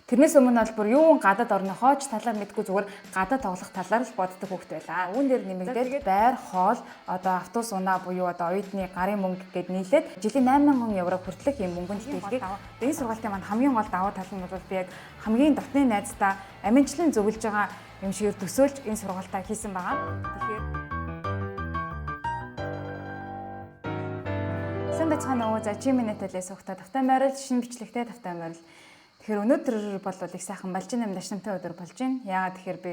Тэрнээс өмнө бол бүр юун гадаад орныхоо ч талаар мэдгүй, зүгээр гадаад тоглох талаар л боддог хүүхэд байлаа. Үүн дээр нэмэгдээд байр, хоол, одоо автобус унаа буюу одоо оюутны гарын мөнгө гэд нийлээд жилийн 8000 евро хүртэлх юм мөнгөнд тэтгэлгийг. Энэ сургаалтын маань хамгийн гол давуу тал нь бол би яг хамгийн дотны найздаа аминчлан зөвлөж байгаа юм шигээр төсөөлж энэ сургалтаа хийсэн байгаа. Тэгэхээр сайн байцгаана уу? За, чи миний талаас сухта тавтай морил, шинэ бичлэгтэй тавтай морил. Тэгэхээр өнөөдөр бол их сайхан балжин нам дашнамтай өдөр болж байна. Яагаад тэгэхээр би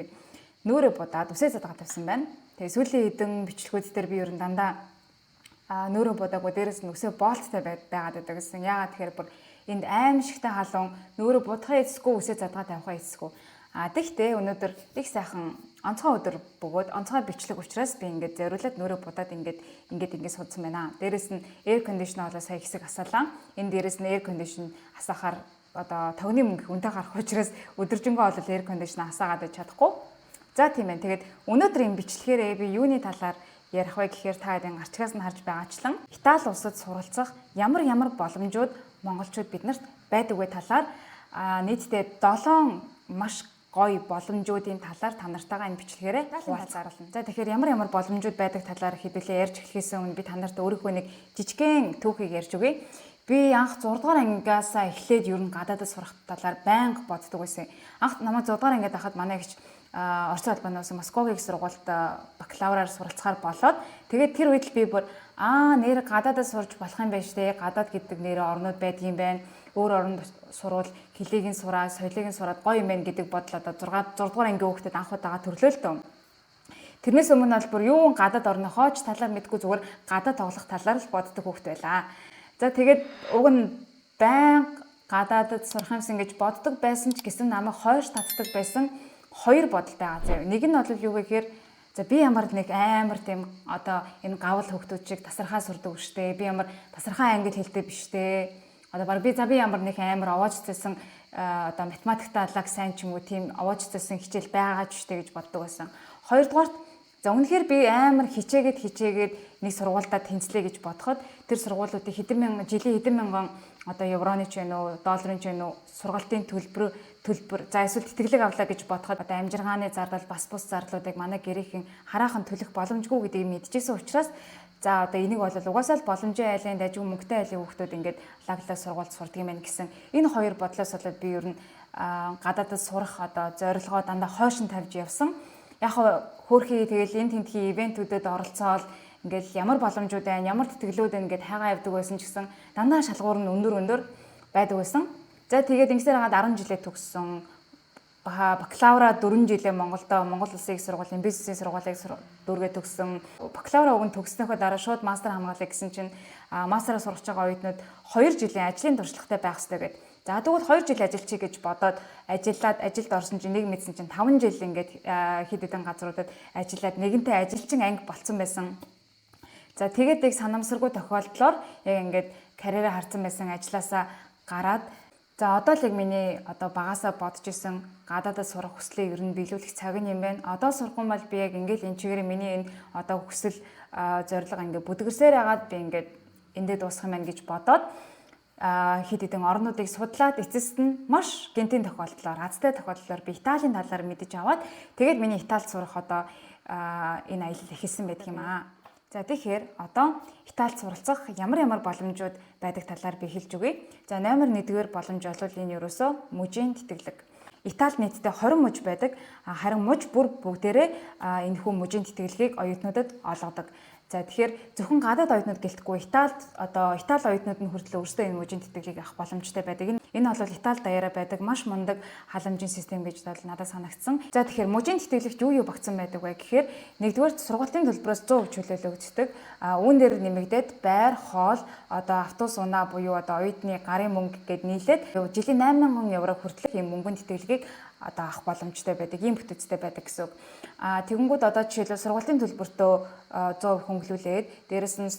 нүрээ будаад үсээ задгаа тавьсан байна. Тэгээ сүүлийн хэдэн бичлэгүүд дээр би ер нь дандаа нүрээ будаагүй, дээрэс нь үсээ боолттой байгаад байдаг гэсэн. Яагаад тэгэхээр бүр энд аимшигтай халуун, нүрээ будахаа эцэсгүй, үсээ задгаа тавихаа эцэсгүй. Тэгтээ өнөөдөр их сайхан онцгой өдөр бөгөөд онцгой бичлэг учраас би ингээд зориулаад нүрээ будаад ингээд судсан байна. Дээрэс нь air condition болоо сая хэсэг асаалаа. Энэ дээрэс нь air condition асаахаар одоо тогны мөнгө үнэтэй гарах учраас өдөржингөө бол air condition асаагаад байж чадахгүй. За, тийм ээ. Тэгээд өнөөдөр энэ бичлэгээрээ би юуны талаар ярих вэ гэхээр та хэдийн гарчгаас нь харж байгаачлан Итали улсад суралцах ямар ямар боломжууд монголчууд биднэрт байдаг вэ талаар нийтдээ 7 маш гоё боломжуудын талаар та нартайгаа энэ бичлэгээрээ хуваалцаарлана. За, тэгэхээр ямар ямар боломжууд байдаг талаар хэдүүлээ ярьж эхлэхээс өмнө би та нарт өөрийнхөө нэг жижигхэн түүхийг ярьж өгье. Би анх 6 дугаар ангиасаа эхлээд ер нь гадаадад сурах талаар байнга боддог байсан. Анх намайг 6 дугаар ангиад байхад манай эгч Орсын холбооноос Москвагийн их сургуульд бакалавраар суралцахаар болоод, тэгээд тэр үед л би бүр нэр гадаадад сурч болох юм байна штэ. Гадаад гэдэг нэрээ орнууд байдгийн байна. Өөр оронд сурвал хэлийг нь сураад, соёлыг нь сураад гоё юм байна гэдэг бодол одоо 6 6 дугаар ангийн хүүхдэд анх удаага төрлөө л дөө. Тэрнээс өмнө бол бүр юун гадаад орныхоо ч талаар мэдгүй, зүгээр гадаад тоглох талаар л боддог хүүхэд байлаа. За, тэгээд уг нь байнга гадаадад сурах юмсан гэж боддог байсан ч гэсэн намайг хойш татдаг байсан хоёр бодол байгаа заяа. Нэг нь бол юу гэхээр, за, би ямар нэг амар тийм одоо энэ гавл хүүхдүүд шиг тасархаа сурдаг штэ. Би ямар тасархаа англи хэлтэй биш штэ. Одоо баг би, за, би ямар нэг амар овоож цэсэн одоо математиктаа лаг сайн ч юм уу, тийм овоож цэсэн хичээл байгаа ч штэ гэж боддог байсан. Хоёрдугаарт, за, үнэхээр би амар хичээгээд хичээгээд нэг сургуульдаа тэнцлээ гэж бодоход тэр сургуулиудын хэдэн мянган, жилийн хэдэн мянган одоо евроны ч байна уу, долларын ч байна уу сургалтын төлбөр, за, эсвэл тэтгэлэг авлаа гэж бодоход одоо амжиргааны зардал, бас бус зардлуудыг манай гэрийнхэн хараахан төлөх боломжгүй гэдгийг мэдчихсэн учраас, за, одоо энийг бол угаасаа л боломжийн айлын дажгүй мөнгөтэй айлын хүүхдүүд ингээд лаглаа сургуульд сурдаг юм байна гэсэн энэ хоёр бодлоос болоод би ер нь гадаадад сурах одоо зорилгоо дандаа хойш нь тавьж явсан. Яг хөөрхий тэгэл энэ тентхийн ивентүүдэд оролцоол ингээл ямар боломжууд байна, ямар тэтгэлүүд байна гэд хайгаа явдаг байсан ч гэсэн дандаа шалгуур нь өндөр өндөр байдаг байсан. За, тэгээд ингэсээр хагаад 10 жилээ төгссөн. Бакалавра 4 жилээ Монголдо Монгол Улсын их сургуулийн бизнесийн сургуулийг дүүргээ төгссөн. Бакалавра уг нь төгснөхөө дараа шууд мастер хамгаалъя гэсэн чинь мастераа сурч байгаа оюутнууд 2 жилийн ажлын туршлагатай байх ёстой гэд. За, тэгвэл 2 жил ажиллачих гэж бодоод ажиллаад ажилд орсон чинь нэг мэдсэн чинь 5 жил ингээд хэд хэдэн газруудад ажиллаад нэгэнтээ ажилчин анги болцсон байсан. За, тэгээд яг санамсаргүй тохиолдлоор яг ингээд карьераа харцсан байсан ажлаасаа гараад, за, одоо л яг миний одоо багасаа бодож исэн гадаадад сурах хүслээ ер нь биелүүлэх цаг юм байна. Одоо сурахгүй бол би яг ингээд энэ чигээр миний энэ одоо хүсэл зорилго ингээд бүдгэрсээр хагаад би ингээд эндээ дуусах юм байна гэж бодоод хэд хэдэн орнуудыг судлаад эцэст нь маш гэнтийн тохиолдлоор, азтай тохиолдлоор би Италийн талаар мэдэж аваад, тэгээд миний Италид сурах одоо энэ аялал эхэлсэн байдаг юм аа. За, тэгэхээр одоо Италид суралцах ямар ямар боломжууд байдаг талаар би хэлж өгье. За, номер 1-р боломж бол энэ ерөөсөө мужийн тэтгэлэг. Италид нийтдээ 20 муж байдаг. Харин муж бүр бүгдээрээ энэхүү мужийн тэтгэлгийг оюутнуудад олгодог. За, тэгэхээр зөвхөн гадаад оюутнууд гэлтэхгүй, Италид одоо Итали оюутнууд нь хүртэл өөрсдөө энэ мужийн тэтгэлгийг авах боломжтой байдаг. Энэ бол Итали даяараа байдаг маш мундаг халамжийн систем гэж бол надад санагдсан. За, тэгэхээр мужийн тэтгэлэгт юу юу багтсан байдаг вэ гэхээр нэгдүгээр сургалтын төлбөрөөс 100% чөлөөлөгддөг. Үүн дээр нэмэгдээд байр, хоол, одоо автобус унаа буюу одоо оюутны гарын мөнгө гэд нийлээд жилийн 8000 евро хүртэлх юм мөнгөнд тэтгэлгийг одоо авах боломжтой байдаг, ийм бүтцтэй байдаг гэсэн үг. Тэгэнгүүт одоо жишээлбэл сургуулийн төлбөртөө 100% хөнгөлүүлээд, дээрэс нь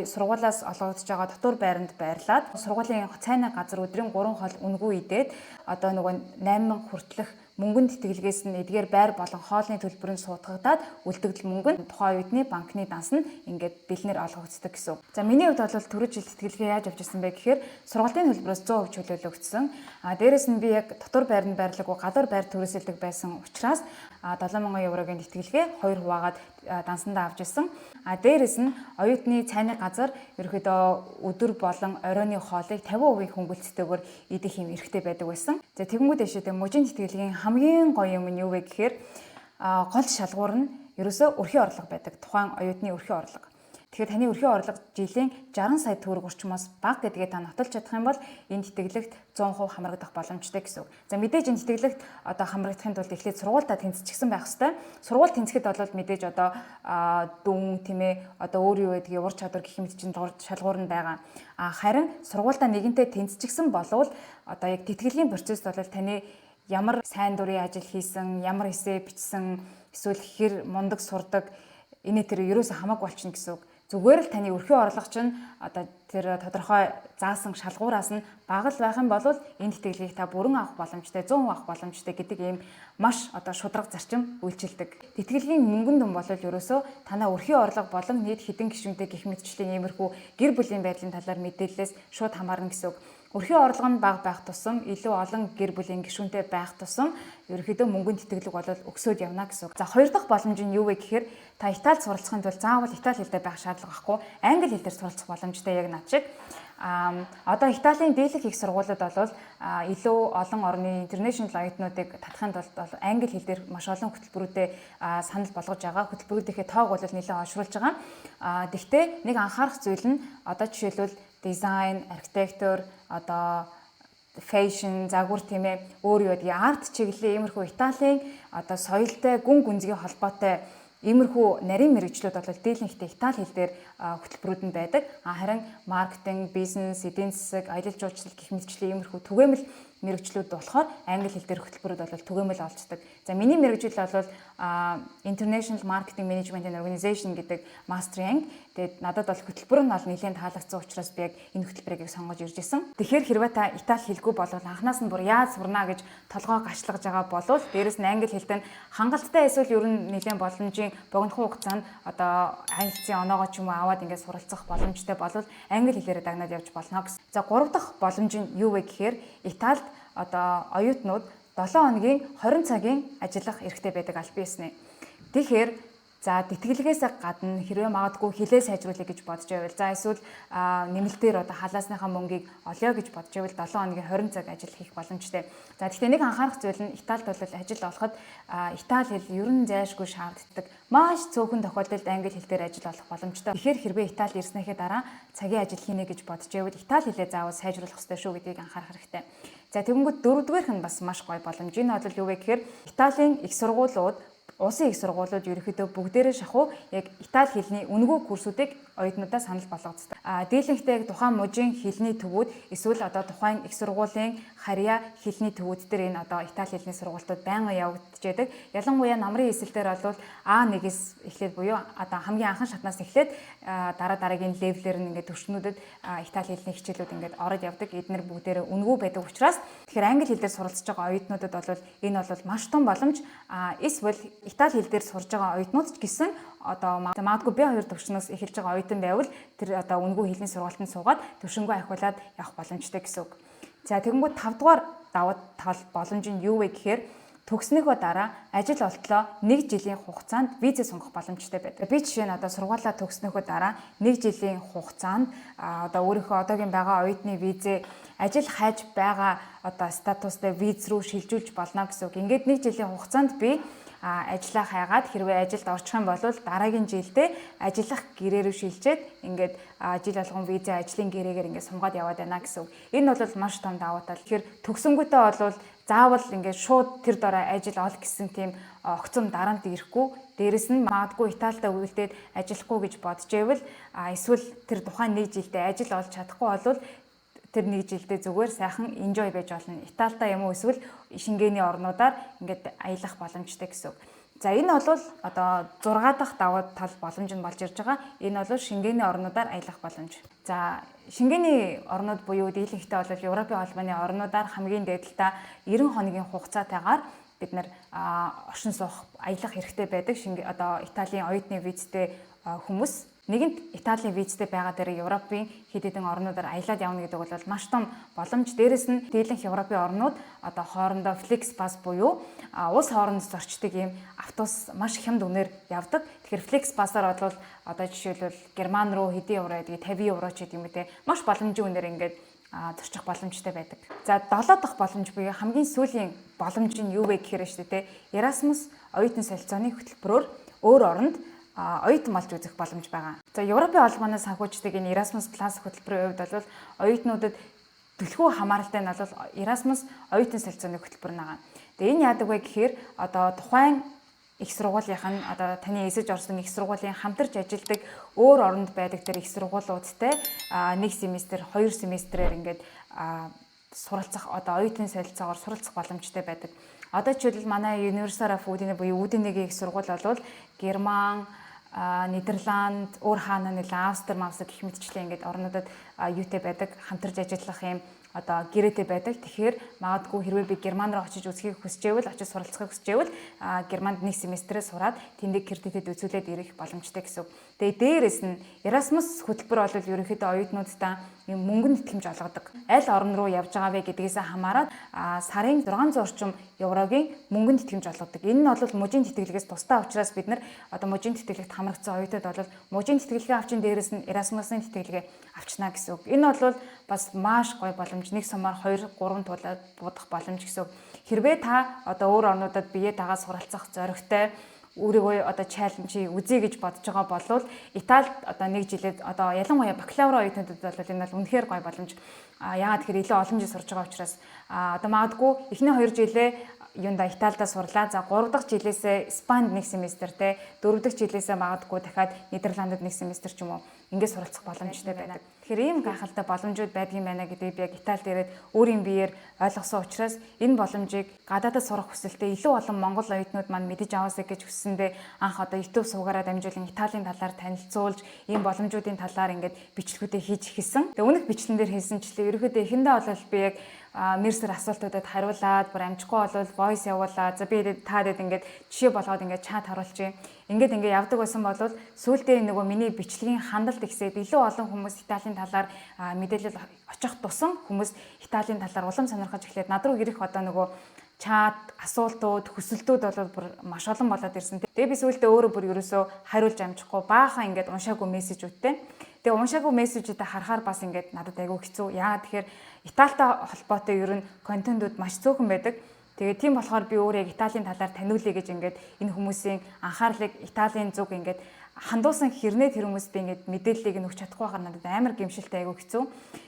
сургуулиас олгогдож байгаа дотуур байранд байрлаад, сургуулийн цайны газар өдрийн 3 хоол үнэгүй идээд одоо нөгөө 8000 хүртэлх Мөнгөн тэтгэлгээс нь эдгээр байр болон хоолны төлбөр нь суудгагдаад үлдэгдэл мөнгө нь тухайн оюутны банкны данс нь ингээд бэлнээр олгогддог гэсэн үг. За, миний хувьд бол түрүү жил тэтгэлгээ яаж авч ирсэн бэ гэхээр сургалтын төлбөрөөс 100% чөлөөлөгдсөн. А дээрэс нь би яг дотор байранд байрлаагүй, гадуур байр түрээсэлдэг байсан учраас 7000 еврогийн тэтгэлгээ хоёр хуваагаад дансандаа авч ирсэн. А дээрэс нь оюутны цайны газар ерөөхдөө өдөр болон оройны хоолыг 50% хөнгөлөлттэйгээр идэх юм эрхтэй байдаг байсан. За, тэгэнгүүт дэшээ мужийн тэтгэлгийн хамгийн гоё юм нь юу вэ гэхээр гол шалгуур нь ерөөсөө өрхийн орлого байдаг. Тухайн оюутны өрхийн орлого. Тэгэхээр таны өрхийн орлого жилийн 60 сая төгрөг орчмоос бага гэдгээ та нотолж чадах юм бол энэ тэтгэлэгт 100% хамрагдах боломжтой гэсэн үг. За, мэдээж энэ тэтгэлэгт одоо хамрагдахын тулд эхлээд сургуультай тэнцчихсэн байх хэвээр. Сургууль тэнцэхэд бол мэдээж одоо дүн, тийм ээ, одоо өөр юу гэдгийг, ур чадвар гэх мэт чинь шалгуур нь байгаа. А харин сургуультай нэгэнтээ тэнцчихсэн болвол одоо яг тэтгэлгийн процесс бол таны ямар сайн дурын ажил хийсэн, ямар эссе бичсэн, эсвэл хэр мундаг сурдаг, энэ тэр ерөөсө хамаагүй болчихно гэсэн үг. Зүгээр л таны өрхийн орлого чинь одоо тэр тодорхой заасан шалгуураас нь бага л байх юм бол энэ тэтгэлгийг та бүрэн авах боломжтой, 100% авах боломжтой гэдэг ийм маш одоо шударга зарчим үйлчилдэг. Тэтгэлгийн мөнгөн дүн бол ерөөсөө танай өрхийн орлого болон нийт хэдэн гишүүнтэй гэх мэтчлийн иймэрхүү гэр бүлийн байдлын талаар мэдээллээс шууд хамаарна гэсэн үг. Өрхийн орлого нь бага байх тусам, илүү олон гэр бүлийн гишүүнтэй байх тусам ерөнхийдөө мөнгөний тэтгэлэг бол өксөд явна гэсэн үг. За, хоёр дахь боломж нь юу вэ гэхээр та Италид суралцахын тулд заавал Итали хэлтэй байх шаардлага байхгүй. Англи хэл дээр суралцах боломжтой, яг над шиг. А одоо Италийн дийлэх их сургуулиуд бол илүү олон орны international оюутнуудыг татахын тулд бол англи хэл дээр маш олон хөтөлбөрүүдэд санал болгож байгаа. Хөтөлбөрүүдийнхээ тоог бол нэлээд хошруулж байгаа. А тэгтээ нэг анхаарах зүйл нь одоо жишээлбэл дизайн, архитектур, одоо fashion, загвар, тийм ээ, өөр юу гэдгийг, art чиглэлийн иймэрхүү Италийн одоо соёлтой, гүн гүнзгий холбоотой иймэрхүү нарийн мэргэжлүүд бол дийлэнхдээ Итали хэл дээр хөтөлбөрүүд нь байдаг. А харин маркетинг, бизнес, эдийн засаг, аялал жуулчлал гэх мэтчлийн иймэрхүү түгээмэл мэргэжлүүд болохоор англи хэл дээр хөтөлбөрүүд бол түгээмэл олцдог. За, миний мэргэжил бол International Marketing Management and Organization гэдэг мастерын анги. Тэгээд надад бол хөтөлбөр нь бол нэлээд таалагдсан учраас би яг энэ хөтөлбөрийг сонгож ирж исэн. Тэгэхээр хэрвээ та Итали хэлгүй бол анханаас нь бүр яаж сурнаа гэж толгой гашлгаж байгаа болвол, дээрэс нь англи хэлтэй нь хангалттай эсвэл ер нь нэлээд боломжийн богинохон хугацаанд одоо IELTS-ийн оноогоо ч юм уу аваад ингээд суралцах боломжтой болвол англи хэлээрээ дагнаад явж болно гэсэн. За, гурав дахь боломж нь юу вэ гэхээр Италид одоо оюутнууд 7 хоногийн 20 цагийн ажиллах эрхтэй байдаг аль биесний. Тэгэхээр за, тэтгэлгээс гадна хэрвээ магадгүй хэлээ сайжруулъя гэж бодож байвал, за эсвэл нэмэлтээр одоо халаасныхаа мөнгийг олъё гэж бодож байвал 7 хоногийн 20 цаг ажил хийх боломжтой. За, гэхдээ нэг анхаарах зүйл нь Италид бол ажил олоход Итали хэл ер нь зайлшгүй шаарддаг. Маш цөөхөн тохиолдолд англи хэл дээр ажил олох боломжтой. Тэгэхээр хэрвээ Итали ирснийхээ дараа цагийн ажил хийнэ гэж бодож байвал Итали хэлээ заавал сайжруулах ёстой шүү гэдгийг анхаарах хэрэгтэй. За, тэгэнгүүт дөрөвдүгээрх нь бас маш гоё боломж. Энэ бол юу вэ гэхээр Италийн их сургуулиуд, улсын их сургуулиуд ерөнхийдөө бүгдээрээ шахуу яг Итали хэлний үнэгүй курсуудыг оюутнуудаа санал болгоцдог. А дийлэнхдээ яг тухайн мужийн хэлний төвүүд эсвэл одоо тухайн их сургуулийн харьяа хэлний төвүүд дээр энэ одоо Итали хэлний сургалтууд байнга явагдаж байдаг. Ялангуяа намрын эсэл дээр бол А1-ээс эхлээд буюу одоо хамгийн анхан шатнаас эхлээд дараа дараагийн level ээр нь ингээд төвшнүүдэд Итали хэлний хичээлүүд ингээд ороод явдаг. Эднэр бүгдээрээ үнэгүй байдаг учраас тэгэхээр англи хэл дээр суралцж байгаа оюутнуудад бол энэ бол маш том боломж. А эсвэл Итали хэл дээр сурж байгаа оюутнууд ч гэсэн одоо магадгүй B2 төвшнөөс эхэлж байгаа оюутан байвал тэр одоо үнэгүй хэлний сургалтанд суугаад төвшөнгөө ахиулаад явах боломжтой гэсэн үг. За, тэгэнгүүт 5 дугаар давуу тал боломж нь юу вэ гэхээр төгснөхөө дараа ажил олтлоо нэг жилийн хугацаанд визээ сунгах боломжтой байдаг. Би жишээ нь одоо сургуулаа төгснөхөө дараа нэг жилийн хугацаанд одоо өөрийнхөө одоогийн байгаа оюутны визээ ажил хайж байгаа одоо статустай виз рүү шилжүүлж болно гэсэн үг. Ингээд нэг жилийн хугацаанд би ажлаа хайгаад, хэрвээ ажилд орчих юм бол дараагийн жилдээ ажиллах гэрээ рүү шилжээд ингээд жил болгон визээ ажлын гэрээгээр ингээд сунгаад яваад байна гэсэн үг. Энэ бол маш том давуу тал. Тэгэхээр төгсөнгүүтээ бол заавал ингээд шууд тэр дорой ажил ол гэсэн тийм огцом дарамт ирэхгүй. Дээрэс нь магадгүй Италидаа үлдээд ажиллахгүй гэж бодож байвал, эсвэл тэр тухайн нэг жилдээ ажил олж чадахгүй бол тэр нэг жилдээ зүгээр сайхан enjoy байж болно. Италидаа юм уу эсвэл Шенгений орнуудаар ингээд аялах боломжтой гэсэн үг. За, энэ бол одоо 6 дахь давуу тал боломж нь болж ирж байгаа. Энэ бол Шенгений орнуудаар аялах боломж. За, Шенгений орнууд буюу дийлэнхдээ бол Европын холбооны орнуудаар хамгийн дээд талдаа 90 хоногийн хугацаатайгаар Бид нар оршин суух, аялах хэрэгтэй байдаг. Одоо Италийн оюутны визтэй хүмүүс нэгэнт Италийн визтэй байгаа дээр Европын хэд хэдэн орнуудаар аялаад явна гэдэг бол маш том боломж. Дээрэс нь дийлэнх Европын орнууд одоо хоорондоо Flixbus буюу улс хооронд зорчдог ийм автобус маш хямд үнээр явдаг. Тэгэхээр Flixbus-аар бол одоо жишээлбэл Герман руу хэдэн евро гэдэг, 50 евро ч гэдэг юм те, маш боломжийн үнээр ингээд зорчих боломжтой байдаг. За, долоо дахь боломж буюу хамгийн сүүлийн боломж нь юу вэ гэхээр шүү дээ. Erasmus оюутан солилцооны хөтөлбөрөөр өөр оронд оюутан болж үзэх боломж байгаа. За, Европын холбооноос санхүүждэг энэ Erasmus Plus хөтөлбөрийн хувьд бол оюутнуудад түлхүү хамааралтай нь бол Erasmus оюутан солилцооны хөтөлбөр нэг. Тэгээ энэ яадаг вэ гэхээр одоо тухайн их сургуулийнх нь, одоо таны эсэж орсон их сургуулийн хамтарч ажилладаг өөр оронд байдаг тэр их сургуулиудтай нэг семестр, хоёр семестрээр ингээд суралцах, одоо оюутны солилцоогоор суралцах боломжтой байдаг. Одоо жишээлбэл, манай University of Udine буюу Удинегийн их сургууль бол Герман, Нидерланд, өөр хаана нэлээ Австри, Мавстри гэх мэтчлэн ингээд орнуудад юутай байдаг, хамтарч ажиллах юм одоо гэрээтэй байдаг. Тэгэхээр магадгүй хэрвээ би Герман руу очиж үзэхийг хүсчээвэл, очиж суралцахыг хүсчээвэл Германд нэг семестрээ сураад тэндээ кредитэд үзүүлээд ирэх боломжтой гэсэн үг. Тэгээ дээрэс нь Erasmus хөтөлбөр бол ерөнхийдөө оюутнуудаа юм мөнгөнд тэтгэмж олгодог. Аль орн руу явж байгаа вэ гэдгээс хамаарат сарын 600 орчим еврогийн мөнгөнд тэтгэмж олгодог. Энэ нь бол мужийн тэтгэлгээс тусдаа учраас бид нар одоо мужийн тэтгэлэгт хамрагдсан оюутнууд бол мужийн тэтгэлгээ авчин, дээрэс нь Erasmus-ын тэтгэлгээ авчна гэсэн үг. Энэ бол бас маш гоё боломж. Нэг сумаар 2 3 туулаад буудах боломж гэсэн үг. Хэрвээ та одоо өөр орнуудад бие дагаа суралцах зоригтой, өөрийгөө одоо challenge үзье гэж бодож байгаа болвол Италид одоо нэг жилээд, одоо ялангуяа бакалавр оюутнуудад бол энэ бол үнэхээр гоё боломж. А яагаад тэгэхээр илүү олон жил сурж байгаа учраас одоо магадгүй эхний 2 жилээ юунда Италидаа сурлаа. За, 3 дахь жилээсээ Испанид нэг семестр те, 4 дахь жилээсээ магадгүй дахиад Нидерландд нэг семестр ч юм уу, ингээд суралцах боломжтой байдаг. Тэгэхээр ийм гайхалтай боломжууд байдгийн байна гэдгийг би яг Италид ирээд өөрийн биеэр ойлгосон учраас энэ боломжийг гадаадад сурах хүсэлтэй илүү олон монгол оюутнууд маань мэдэж аваасай гэж хүссэндээ анх одоо YouTube сувгаараа дамжуулан Италийн талаар танилцуулж, ийм боломжуудын талаар ингээд бичлэгүүдээ хийж эхэлсэн. Тэгээ өмнөх бичлэн дээр хэлсэнчлээ, ерөнхийдөө эхэндээ бол би яг нэрсэр асуултуудад хариулаад, бүр амжихгүй бол voice явуулаад, за би та дэд ингээд жишээ болгоод ингээд чат харуулчих. Ингээд ингээд явдаг байсан бол сүүлдээ нөгөө миний бичлэгийн хандалт ихсээд, илүү олон хүмүүс Италийн талаар мэдээлэл очих тусам хүмүүс Италийн талаар улам сонирхож эхлээд над руу ирэх одоо нөгөө чат, асуултууд, хүсэлтүүд бол бүр маш олон болоод ирсэн. Тэгээ би сүүлдээ өөрөө бүр ерөөсөө хариулж амжихгүй баахан ингээд уншаагүй мессежүүдтэй. Тэгээ уншаагүй мессежүүдээ харахаар бас ингээд надад айгүй хэцүү. Яагаад тэгэхээр Италитай холбоотой ер нь контентууд маш цөөхөн байдаг. Тэгээ тийм болохоор би өөрөө яг Италийн талаар таниулъя гэж ингээд энэ хүмүүсийн анхаарлыг Италийн зүг ингээд хандуулсан хэрнээ тэр хүмүүст би ингээд мэдээллийг нь өгч чадахгүй байхаар надад амар гэмшилтэй, айгүй хэцүү.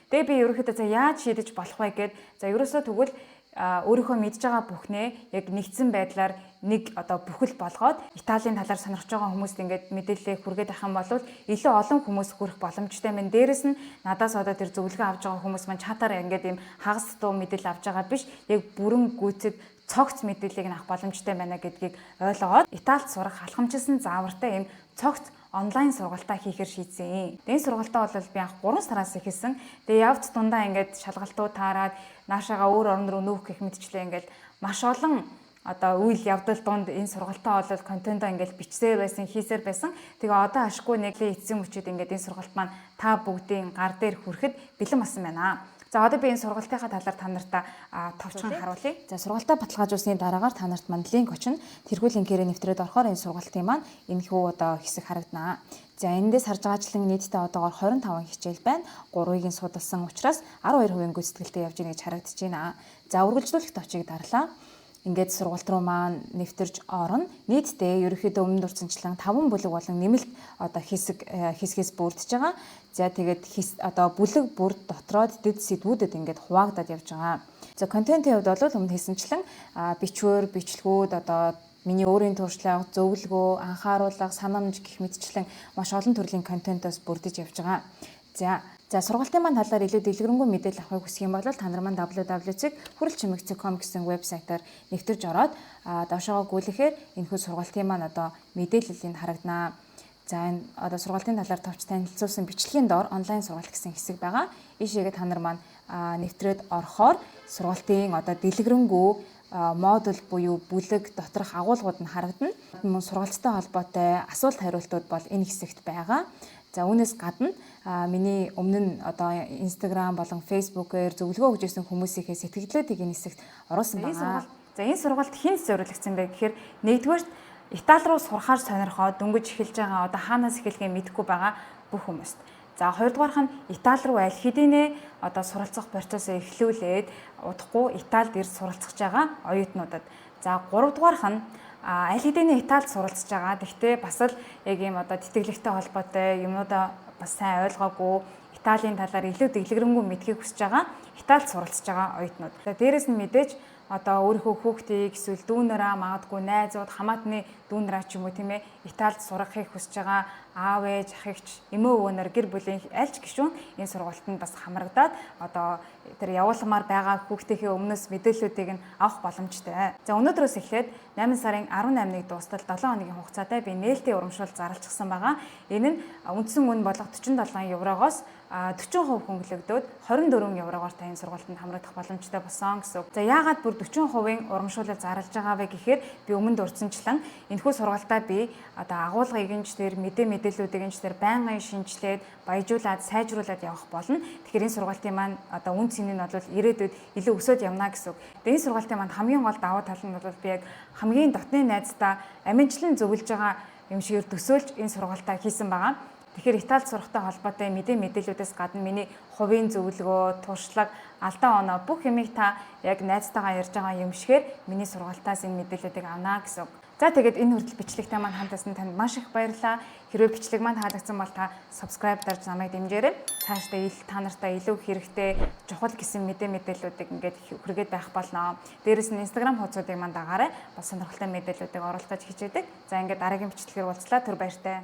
Тэгээ би ерөнхийдөө за яаж шийдэж болох вэ гэд, за ерөөсөө тэгвэл өөрийнхөө мэдж байгаа бүхнээ яг нэгдсэн байдлаар нэг одоо бүхэл болгоод Италийн талаар сонирхож байгаа хүмүүст ингээд мэдээлэлээ хүргээд авах юм бол илүү олон хүмүүс хүрэх боломжтой мэн. Дээрэс нь надаас одоо тэр зөвлөгөө авч байгаа хүмүүс маань чатаар ингээд ийм хагас дуу мэдээлэл авч байгаа биш, яг бүрэн гүйцэд цогц мэдээллийг нь авах боломжтой байна гэдгийг ойлгоод Италид сурах алхамчилсан заавартай ийм цогц онлайн сургалтаа хийхээр шийдсэн. Энэ сургалтаа бол би анх 3 сараас эхэлсэн. Тэгээ явц дундаа ингээд шалгалтууд таарад, наашаага өөр орн руу нүүх гэх мэтчлээ ингээд маш олон одоо үйл явдал дунд энэ сургалтаа бол контентоо ингээд бичсээр байсан, хийсээр байсан. Тэгээ одоо ашгүй нэг л эцсийн мөчид ингээд энэ сургалт маань та бүгдийн гар дээр хүрэхэд бэлэн болсон байна. За, одоо би энэ сургалтынхаа талаар та нартай товчхон харуулъя. За, сургалтаа баталгаажуулсны дараагаар та нарт маань линк очино. Тэрхүү линкээрээ нэвтрээд орохоор энэ сургалтын маань энэхүү одоо хэсэг харагдана. За, эндээс харж байгаачлан нийтдээ одоогоор 25 хичээл байна. 3-ыг нь судалсан учраас 12% гүйцэтгэлтэй явж гинэ гэж харагдаж байна. За, үргэлжлүүлэх товчийг дарлаа. Ингээд сургалт руу маань нэвтэрж орно. Нийтдээ ерөнхийдөө өмнө дурдсанчлан 5 бүлэг болон нэмэлт одоо хэсэг хэсгээс бүрдэж байгаа. За, тэгээд одоо бүлэг бүр дотроо дэд сэдвүүдэд ингээд хуваагдаад явж байгаа. За, контентын хувьд бол өмнө хэлсэнчлэн бичвэр, бичлэгүүд, одоо миний өөрийн туршлага, зөвлөгөө, анхааруулга, санамж гэх мэтчлэн маш олон төрлийн контентоос бүрдэж явж байгаа. За, сургалтын маань талаар илүү дэлгэрэнгүй мэдээлэл авахыг хүсэх юм бол та нар маань www.хүрэлчимэг.com гэсэн вебсайтаар нэвтэрж ороод доошоогоо гүйлэхээр энэхүү сургалтын маань одоо мэдээлэл энд харагданаа. За, энэ одоо сургалтын талаар товч танилцуулсан бичлэгийн доор онлайн сургалт гэсэн хэсэг байгаа. Ийшээгээ та нар маань нэвтрээд орохоор сургалтын одоо дэлгэрэнгүй модуль буюу бүлэг доторх агуулгууд нь харагдана. Мөн сургалттай холбоотой асуулт хариултууд бол энэ хэсэгт байгаа. За үүнээс гадна миний өмнө нь одоо Instagram болон Facebook-ээр зөвлөгөө өгч ирсэн хүмүүсийнхээ сэтгэлдлүүдийг энэ хэсэгт оруулсан байгаа. За, энэ сургалт хэнд зориулагдсан бэ гэхээр нэгдүгээрт Итали руу сурахаар сонирхоод дөнгөж эхэлж байгаа, одоо хаанаас эхэлхээ мэдэхгүй байгаа бүх хүмүүст. За, хоёрдугаарх нь Итали руу аль хэдийнэ одоо суралцах процессоо эхлүүлээд удахгүй Италид ирж суралцах байгаа оюутнуудад. За, гуравдугаарх нь аль хэдийнэ Италид суралцж байгаа. Гэхдээ бас л яг ийм одоо тэтгэлэгтэй холбоотой юмнуудаа бас сайн ойлгоогүй, Италийн талаар илүү дэлгэрэнгүй мэдэхийг хүсэж байгаа, Италид суралцж байгаа оюутнууд. За, дээрэс нь мэдээж одоо өөрийнхөө хүүхдийг эсвэл дүү нараа, магадгүй найзууд, хамаатны дүү нараа ч юм уу, тийм ээ, Италид сурахыг хүсэж байгаа аав ээж, ах эгч, эмээ өвөө нар, гэр бүлийн аль ч гишүүн энэ сургалтанд бас хамрагдаад одоо тэр явуулмаар байгаа хүүхдийнхээ өмнөөс мэдээллүүдийг нь авах боломжтой. За, өнөөдрөөс эхлээд 8 сарын 18-ны дуустал 7 хоногийн хугацаатай би нээлтийн урамшуул зарлчихсан байгаа. Энэ нь үндсэн үн болох 47 еврогоос 40% хөнгөлөгдөөд 24 еврогоор та энэ сургалтанд хамрагдах боломжтой болсон гэсэн үг. За, яагаад бүр 40%-ийн урамшуулал зарлж байгаа вэ гэхээр би өмнө дурдсанчлан энэхүү сургалтаа би одоо агуулгыг нь ч тэр мэдээллүүдийг нь ч тэр байнгын шинэчлээд, баяжуулаад, сайжруулад явах болно. Тэгэхээр энэ сургалтын маань одоо үнэ цэний нь бол ирээдүйд илүү өсөөд явна гэсэн үг. Тэгээ энэ сургалтын маань хамгийн гол давуу тал нь бол би яг хамгийн дотны найздаа амжилтлан зөвлөж байгаа юм шигээр төсөөлж энэ сургалтаа хийсэн байгаа. Тэгэхээр Италид сурахтай холбоотой мэдээллүүдээс гадна миний хувийн зөвлөгөө, туршлага, алдаа оноо бүх юмыг та яг найзтайгаа ярьж байгаа юм шигээр миний сургалтаас энэ мэдээллүүдийг авна гэсэн үг. За, тэгээд энэ хүртэл бичлэгтэй маань хамт байсан танд маш их баярлалаа. Хэрвээ бичлэг маань таалагдсан бол та subscribe дарж намайг дэмжээрэй. Цаашдаа та нартай илүү хэрэгтэй, чухал гэсэн мэдээллүүдийг ингээд хүргээд байх болно. Дээрэс нь Instagram хуудсуудыг маань дагаарай. Бас сонирхолтой мэдээллүүдийг оруулах гэж хичээдэг. За, ингээд дараагийн бичлэгээр уулзлаа. Түр баяртай.